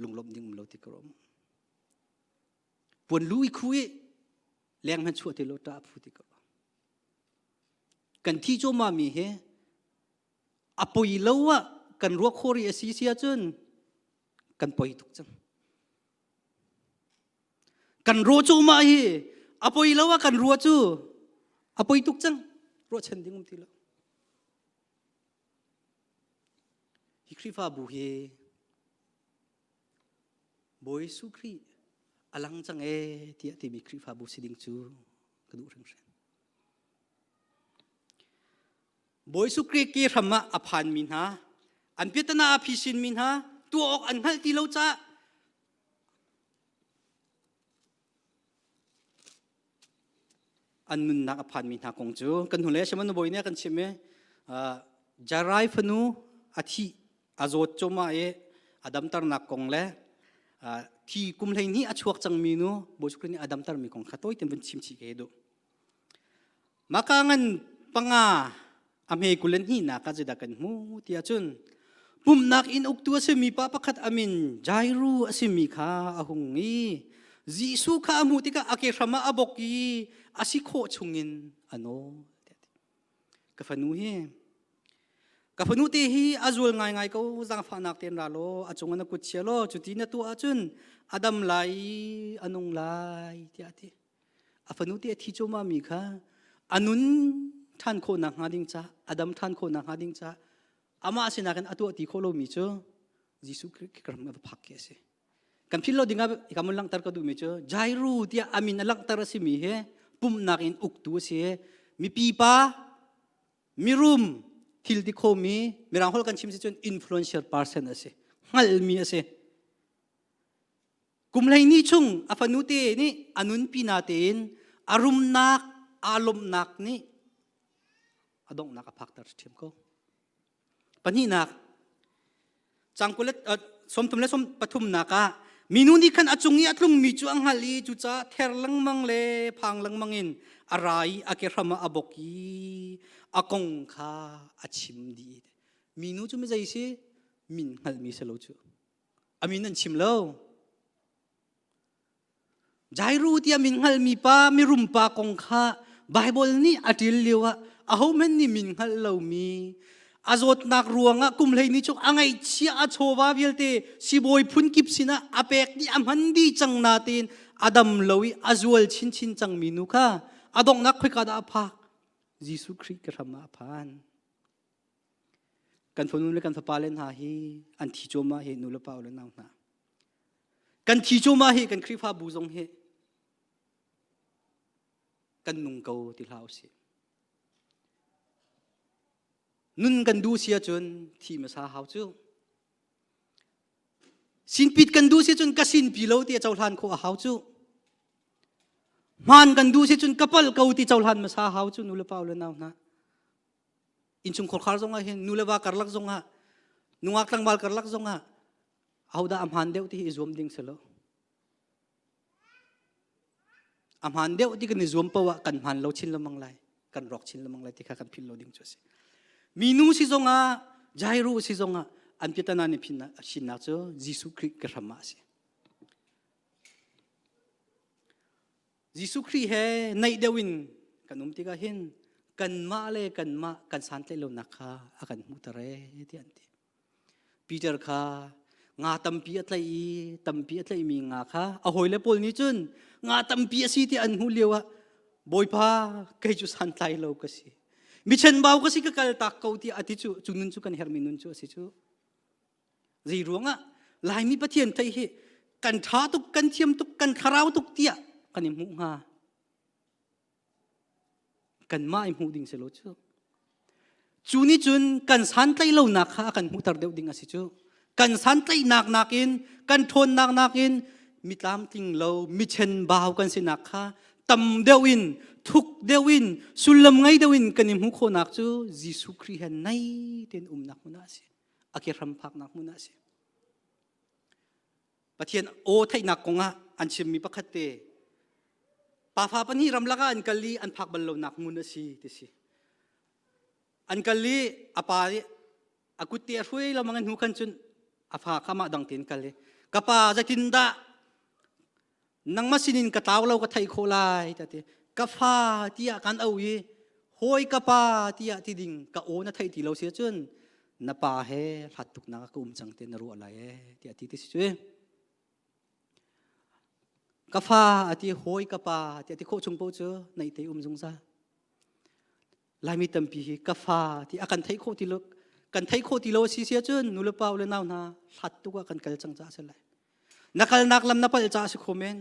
Lunglawmh ding um lo ti ka rom. Puan lu i khu i leng hman chuah ti lo ṭah phu ti ka Kan thi cawma mi hi a poi lo ah kan ruah khawh rih a si si ahcun kan poi tuk cang. Kan rawh cuahmah hi a poi lo ah kan ruah cu a poi tuk cang. Ruahchan ding um ti lo. Hi Khrihfabu hi Bawi Jesuh Khrih a lang cang ee tiah timi Khrihfabu si ding cu ka duh hringhran. Bawi Jesuh Khrih ke hram ah a phanmi hna, an piatana a phisinmi hna, tuah awk an hngalh ti lo caah an nunnak a phanmi hna kong cu kan hnulei Simon Bawi nih a kan chimh i Jarai fanu a thih a zawt cuahmah i a damternak kong le thi kum 12 a chuak cangmi nu Bawi Jesuh Khrih nih a damtermi kong kha tawi tein vun chim chih ke duh. Maka ngan panga a hme 22 ah zeidah kan hmu tiah cun pumhnak inn uktu a simi pa pakhat a min Jairu a simi kha a hung i Jesuh kha a hmuh tikah a ke hram ah a bok i a si khawh chungin a nawl. Ka fanu hi ka fanu te hi a zual ngaingai ko zaangfahnak tein ra law a cungah na kut chia law cuti na tuah ahcun a dam lai i a nung lai tiah a ti. A fanu te a thi cuahmah mi kha a nun ṭhan khawhnak hnga ding ca a dam ṭhan khawhnak hnga ding ca amah sinak in a tuah ti khawh lomi cu Jesuh Khrih ram a va phak khi a si. Kan philh lo dingah hika mun langhter ka duhmi cu Jairu tiah a min a langhter a simi hi pumhnak in uktu a si. Mipi pa mirum thil ti khomi mirang holh kan chim si cun influential person a si. Hngalhmi a si. Kum 12 chung a fanu te nih a nunpi na tein a rumnak aa lawmhnak nih a donghnak a phakter ṭhiam ko. Pahnihnak, cang kul 30 le 33 ah minu nih khan a cung i a tlungmi cu a hngalh i cucaah ther lengmang le phang lengmang in a ra i a ke hram ah a bok i a kong kha a chim dih. Minu cu mizei si? Min hngalhmi si lo cu. A min an chim lo. Jairu tiah min hngalhmi pa mirum pa kong kha Baibal nih a ṭil lio ah ahohmanh nih min hngalh lomi. A zawtnak ruangah kum 12 chung a ngaihchia a chawva vialte sibawi phunkip sinah a pek dih a hman dih cang natein a dam lo i a zual chinchin cangmi nu kha a donghnak khoika dah a phak? Jesuh Khrih ka hram ah a phan. Kan fanu le kan fapa le hna hi an thi cuahmah hi nu le pa le nau hna. Kan thi cuahmah hi kan Khrihfabu zong hi kan nung ko ti hlah usih. Nun kan duh si ahcun thi hmasa hau cu. Sinpit kan duh si cun ka sinpi lo ti a cohlan khawh a hau cu. Hmaan kan duh si cun ka palh ko ti cohlan hmasa hau cu nu le pa le nau hna. Innchungkhar khar zongah hin nu le va karlak zongah nungak tlangval karlak zongah ahodah a hmaan deuh ti hi i zuam ding si lo. A hmaan deuh ti kan i zuam paoh ah kan hmaan lo chin lengmang lai, kan rawk chin lengmang lai ti kha kan philh lo ding cu a si. Minu si zongah, Jairu si zongah an piatana nih phinnak cu Jesuh Khrih ka hram ah a si. Jesuh Khrih he naih deuh in kan um tikah hin kanmah le kanmah kan santlaih lonak kha a kan hmuhter ee tiah an ti. Peter kha nga tampi a tlaih i tampi a tlaihmi nga kha a hawile pawl nih cun nga tampi a si ti an hmuh lio ah Bawipa kei cu santlai lo ka si mi chenbau ka si ka kal tak ko tiah a ti cu cu nun cu kan herhmi nun cu a si cu zei ruangah Laimi Pathian theih hi kan ṭha tuk kan thiam tuk kan thlarau tuk tiah kan i hmuh hnga Kanmah i hmuh ding si lo cu. Cu nih cun kan santlaih lonak kha a kan hmuhter deuh ding a si cu. Kan santlaihnak nakin, kan ṭhawnnak nakin mi tlamtling lo, mi chenbau kan sinak kha tam deuh in, thuk deuh in, sullam ngei deuh in kan i hmuh khawhnak cu Jesuh Khrih he nai tein umnak hmun ah a si. A ke hram phaknak hmun ah a si. Pathian aw theihnak kongah an chimmi pakhat te pafa pahnih ramlak ah an kal i an phak bal lonak hmun a si ti si. An kal i a pa nih a kut te a hruai lengmang in hnu khan cun a fa kha mah dang tein kal i ka pa zeitindah nangmah sinin ka tlau lo ka theih khawh lai ta ti ka fa tiah kan au i hawi ka pa tiah ti ding ka aw na theih ti lo si ahcun na pa he hlat tuknak ah ka um cang te na ruah lai ee tiah ti ti si cu ka fa a ti hawi ka pa tiah ti khawh chung paoh cu naih te um zungzal Laimi tampi hi ka fa ti a kan theih khawh ti lo kan theih khawh ti lo a si si ahcun nu le pa le nau hna hlat tuk ah kan kal cang caah a si lai na kalnak lam na palh caah a si kho men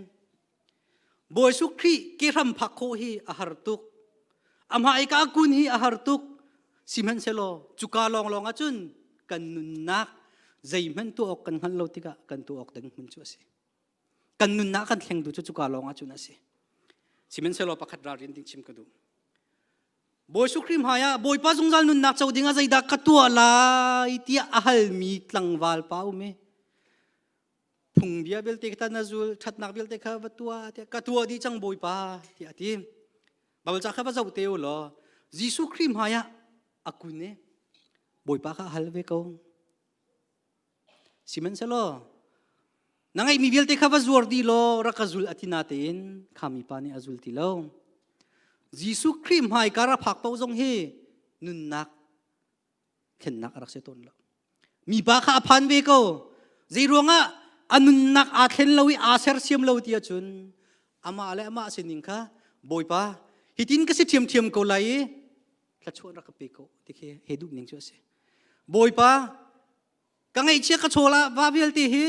Bawi Jesuh Khrih ke hram phak khawh hi a har tuk amah i ka kun hi a har tuk sihmanhsehlaw cuka lawnglawng ahcun kan nunnak zeihmanh tuah awk kan hngalh lo tikah kan tuah awk ding hmun cu a si kan nunnak kan thlengtu cu cuka lawng ahcun a si sihmanhsehlaw pakhat ralrin ding chim ka duh Bawi Jesuh Khrih hmai ah Bawipa zungzal nunnak co ding ah zeidah ka tuah lai tiah a halmi tlangval pa um i phungbia vialte kha na zul ṭhatnak vialte kha va tuah tiah ka tuah dih cang Bawipa tiah a ti Baibal ca kha va zoh te u law Jesuh Khrih hmai ah a kun i Bawipa kha a hal ve ko Sihmanhsehlaw na ngeihmi vialte kha va zuar dih law rak ka zul a ti natein kha mipa nih a zul ti lo. Jesuh Khrih hmaika rak phak paoh zong hi nunnak thlennak a rak si tawn lo. Mipa kha a phan ve ko. Zei ruangah a nunnak aa thlen lo i aa sersiam lo ti ahcun amah le amah sining kha Bawipa hitin ka si ṭhiamṭhiam ko lai i thluachuah rak ka pe ko ti khi he duh ning cu a si. Bawipa ka ngaihchia ka chawl ah va vialte hi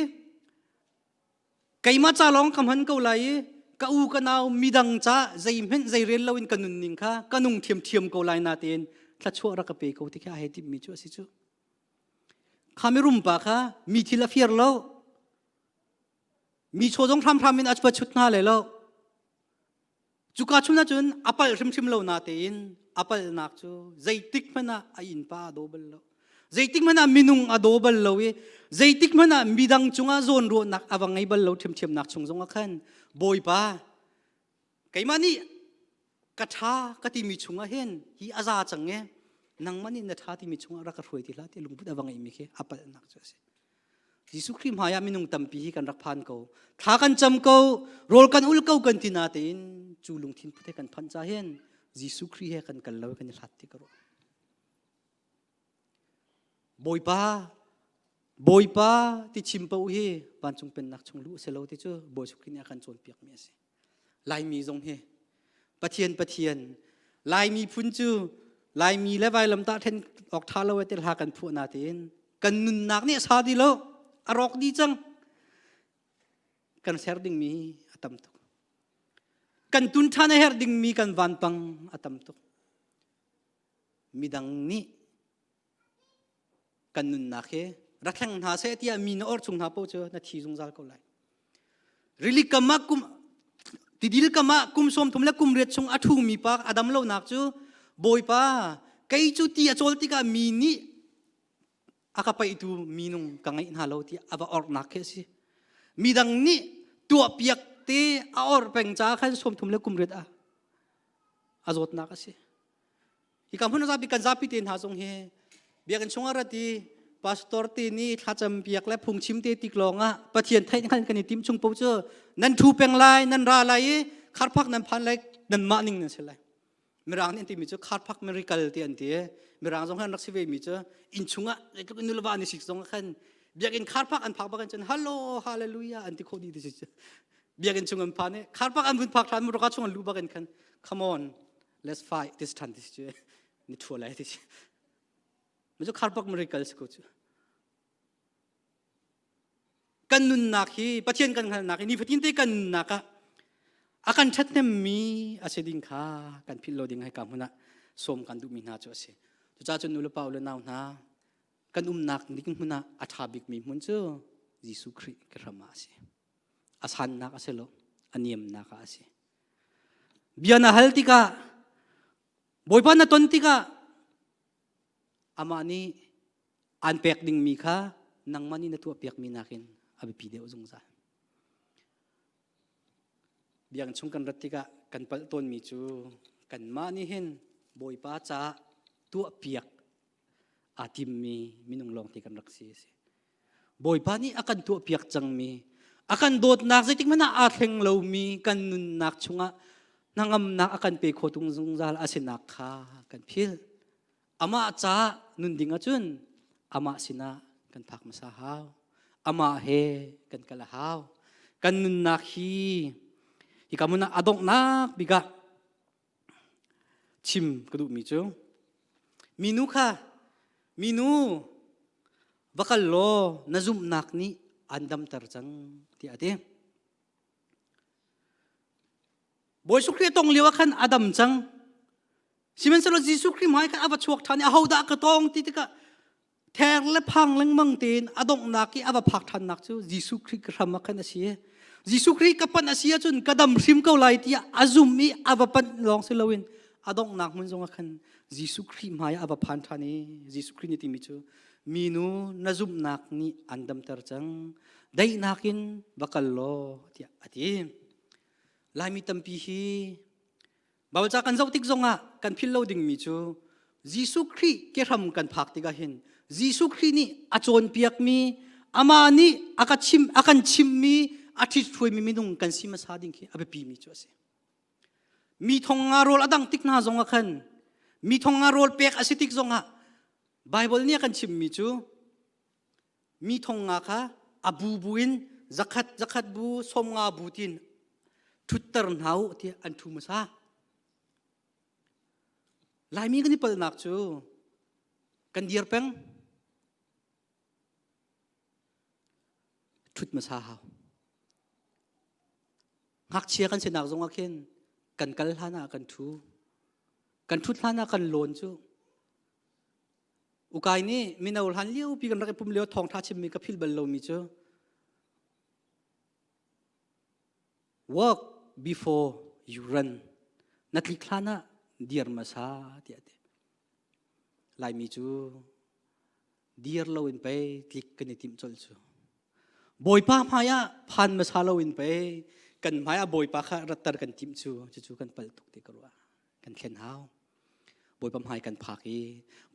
keimah ca lawng ka hman ko lai i ka u ka nau midang ca zeihmanh zei rel loin ka nunning kha ka nung thiamthiam ko lai natein thluachuah rak ka pe ko ti khi a hei timhmi cu a si cu kha mirum pa kha mi thil a fir lo mi chaw zong hramhram in a va chut hna le lo Cuka chung ahcun a palh hrimhrim lo natein a palhnak cu zeitik hmanh ah a innpa a daw bal lo. Zeitik hmanh ah minung a daw bal lo i zeitik hmanh ah midang cungah zawnruahnak a va ngei bal lo ṭhiamṭhiamnak chung zongah khan Bawipa keimah nih ka ṭha ka timi chungah hin hi a za cang e nangmah nih na ṭha timi chungah rak ka hruai ti hlah ti lungput a va ngeihmi khi a palhnak cu a si. Jesuh Khrih hmaiah minung tampi hi kan rak phan ko. Thla kan cam ko, rawl kan ul ko kan ti natein cu lungthin put he kan phanh ca hin Jesuh Khrih he kan kal lo kan i hlat ti ka ruah. Bawipa, Bawipa ti chim paoh hi vancung pennak chung luh a si lo ti cu Bawi Jesuh Khrih nih a kan cawnpiakmi a si. Laimi zong hi Pathian Pathian Laimi phun cu Laimi le vailamtah ṭhen awk ṭha lo te hla kan phuah natein kan nunnak nih a sa ti lo a rawk dih cang kan ser dingmi a tam tuk kan tun ṭhan a herh dingmi kan vanpang a tam tuk midang nih kan nunnak hi rak thleng hna seh tiah mi na or chung hna paoh cu na thi zungzal ko lai. Rili kam ah kum tidil kam ah kum 30 le kum riat chung a ṭhumi pa a dam lonak cu Bawipa kei cu ti a cawl tikah mi nih a ka paihtu minung ka ngeih hna lo tiah a va ornak khi a si. Midang nih tuahpiak te a or peng caah khan 30 le kum riat a a zawtnak a si. Hika hmun zapi kan zapi te hna zong hi biakinn chungah rat i pastor te nih thlacam piak le phungchim te tik lawng ah Pathian theih hngal kan i tim chung paoh cu nan thu peng lai nan ra lai i kharphak nan phan lai nan mah ning nan si lai mirang nih an timi cu kharphak miracle ti an ti mirang zong han rak si ve mi cu inn chungah zeitluk in nulva an i sik zong khan biakinn kharphak an phak bak cun hallo hallelujah an ti khawh dih ti si biakinn chung an phan i kharphak an vun phak than muraka chung an lu bak in khan come on let's fight this than this cu ni thua lai ti si mu cu kharpak miracle si ko cu kan nunnak hi Pathian kan hngalhnak hi nifatin te kan nunnak ah a kan ṭhathnemmi a si ding kha kan philh lo ding hai ka hmun ah sawm kan duhmi hna cu a si cucaah cun nu le pa u le nau hna kan umnak ding hmun ah a ṭha bikmi hmun cu Jesuh Khrih ka hram ah a si a sannak a si lo a niamnak ah a si bia na hal tikah Bawipa na ton tikah amah nih aan pek dingmi kha nangmah nih na tuah piakmi nakin a biapi deuh zungzal biakinn chung kan rat tikah kan palh tawnmi cu kanmah nih hin Bawipa caah tuah piak aa timmi minung lawng te kan rak si a si. Bawipa nih a kan tuahpiak cangmi, a kan dawtnak zeitik hmanh ah aa thleng lomi kan nunnak chungah hnangamnak a kan pe kho tung zungzal a sinak kha kan philh. Amah caah nun ding ahcun amah sinah kan phak hmasa hau. Amah he kan kal a hau. Kan nunnak hi hika hmun ah a donghnak bik ah Chim ka duhmi cu minu kha minu va kal law na zumhnak nih an damter cang tiah a ti. Bawi Jesuh Khrih a tong lio ah khan a dam cang. Sihmanhsehlaw Jesuh Khrih hmai khan a va chuak ṭhan i ahodah ka tong ti tikah Ther le phang lengmang tein a donghnak i a va phak ṭhannak cu Jesuh Khrih ka hram ah khan a si. Jesuh Khrih ka panh a si ahcun ka dam hrim ko lai tiah a zum i a va panh lawng si loin a donghnak hmun zongah khan Jesuh Khrih hmai ah a va phan ṭhan i Jesuh Khrih nih timi cu minu na zumhnak nih an damter cang daihnak in va kal law tiah a ti. Laimi tampi hi Baibal ca kan zoh tik zongah kan philh lo dingmi cu Jesuh Khrih kehram kan phak tikah hin Jesuh Khrih nih a cawnpiakmi amah nih a ka chim a kan chimmi a ṭhithruaimi minung kan si hmasa ding khi a biapimi cu a si. Mi thong nga rawl a dang tik hna zongah khan mi thong nga rawl pek a si tik zongah Baibal nih a kan chimmi cu mi thong nga kha a bu bu in zakhat zakhat bu som nga bu tin ṭhutter hna u tiah an ṭhu hmasa. Laimi kan i palnak cu kan dir peng ṭhut hmasa hau. Ngakchia kan sinak zongah khin kan kal hlan ah kan ṭhu. Kan ṭhut hlan ah kan lawn cu Ukai nih mino hlan liopi kan rak i pum lio thawngṭha chimmi ka philh bal lomi cu walk before you run na tlik hlan ah dir hmasa tiah ti. Laimi cu dir loin pei tlik kan i timh colh cu. Bawipa hmai ah phan hmasa loin pei kan hmai ah Bawipa kha ratter kan timh cu cucu kan palh tuk ti ka ruah. Kan thlen hau. Bawipa hmai kan phak i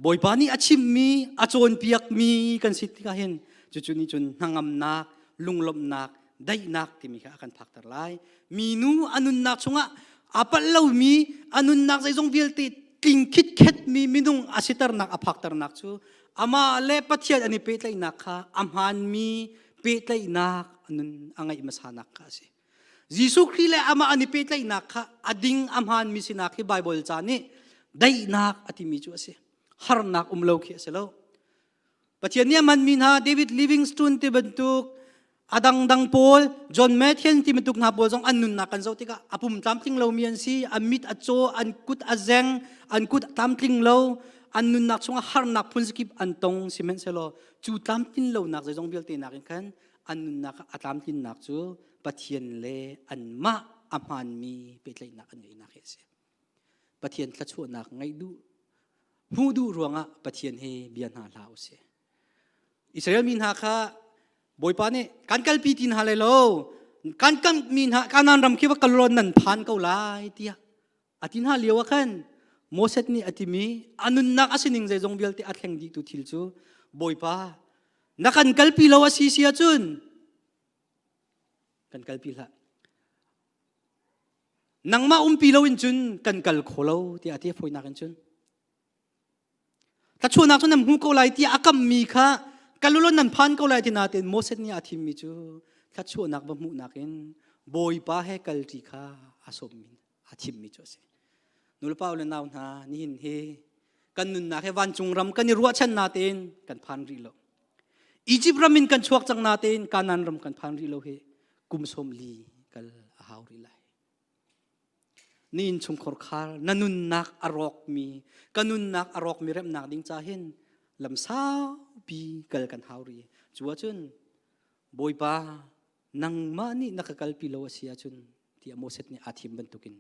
Bawipa nih a chimmi a cawnpiakmi kan si tikah hin cucu nih cun hnangamnak lunglawmhnak daihnak timi kha a kan phakter lai minu a nunnak chungah aa palh lomi a nunnak zeizong vialte tling khitkhetmi minung a siternak a phakternak cu amah le Pathian an i pehtlaihnak kha a hmaanmi pehtlaihnak nun a ngeih hmasanak kha a si. Jesuh Khrih le amah an i pehtlaihnak kha a ding a hmaanmi sinak hi Baibal ca nih daihnak a timi cu a si. Harnak um lo khi a si lo. Pathian nih a hmanmi hna David Livingstone ti bantuk a dangdang pawl John Matthew ti bantuk hna pawl zong an nunnak kan zoh tikah a pum tlamtling lomi an si, an mit a caw, an kut a zeng, an kut tlamtling lo, an nunnak chungah harnak phunzakip an tong sihmanhsehlaw cu tlamtlin lonak zeizong vialte nakin khan an nunnak a tlamtlinnak cu Pathian le anmah a hmaanmi pehtlaihnak an ngeihnak hi a si. Pathian thluachuahnak ngeih duh hmuh duh ruangah Pathian hi bia hna hlah u sih. Israel mi hna kha Bawipa nih kan kalpi ti hna lai lo kan kan mi hna Kanaan ram khi va kal law nan phan ko lai tiah a ti hna lio ah khan Moses nih a timi a nunnak a sining zeizong vialte a thleng dihtu thil cu Bawipa na kan kalpi lo a si si ahcun kan kalpi hlah nangmah umpi lo in cun kan kal kho lo tiah a ti fawinak in cun Thlachuahnak cu nan hmu ko lai tiah a kammi kha kalulon nan phan ko lai ti nain Moses nih a thimmi cu thlachuahnak va hmuhnak in Bawipa he kalṭi kha a sawmmi a thimmi cu a si. Nulepa le nau hna nihin hi kan nunnak he vancung ram kan i ruahchan natein kan phan rih lo. Egypt ram in kan chuak cang natein Kanaan ram kan phan rih lo hi kum 40 kal a hau rih lai. Ni innchungkhar khar na nunnak a rawkmi ka nunnak a rawkmi remnak ding ca hin lam saupi kal kan hau rih. Cu ahcun Bawipa nangmah nih na ka kalpi lo a si ahcun tiah Moses nih aa thim bantukin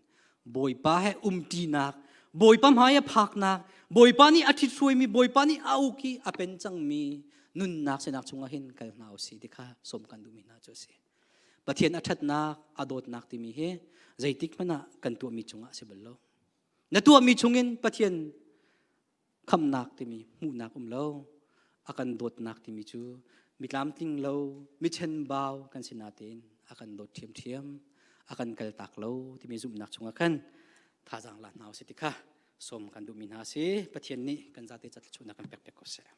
Bawipa he umṭinak Bawipa hmai a phaknak Bawipa nih a ṭhithruaimi Bawipa nih a uk i a pen cangmi nunnak sinak chungah hin kal hna u sih ti kha sawm kan duhmi hna cu a si. Pathian a ṭhatnak, a dawtnak timi hi zeitik hmanh ah kan tuahmi cungah a si bal lo. Na tuahmi chungin Pathian khamnak timi hmuhnak um lo. A kan dawtnak timi cu mi tlamtling lo, mi chenbau kan si natein a kan dawt ṭhiamṭhiam, a kan kaltak lo timi zumhnak chungah khan thazaang la hna usih ti kha sawm kan duhmi hna a si. Pathian nih kan zate ca thluachuahnak kan pek piak ko seh.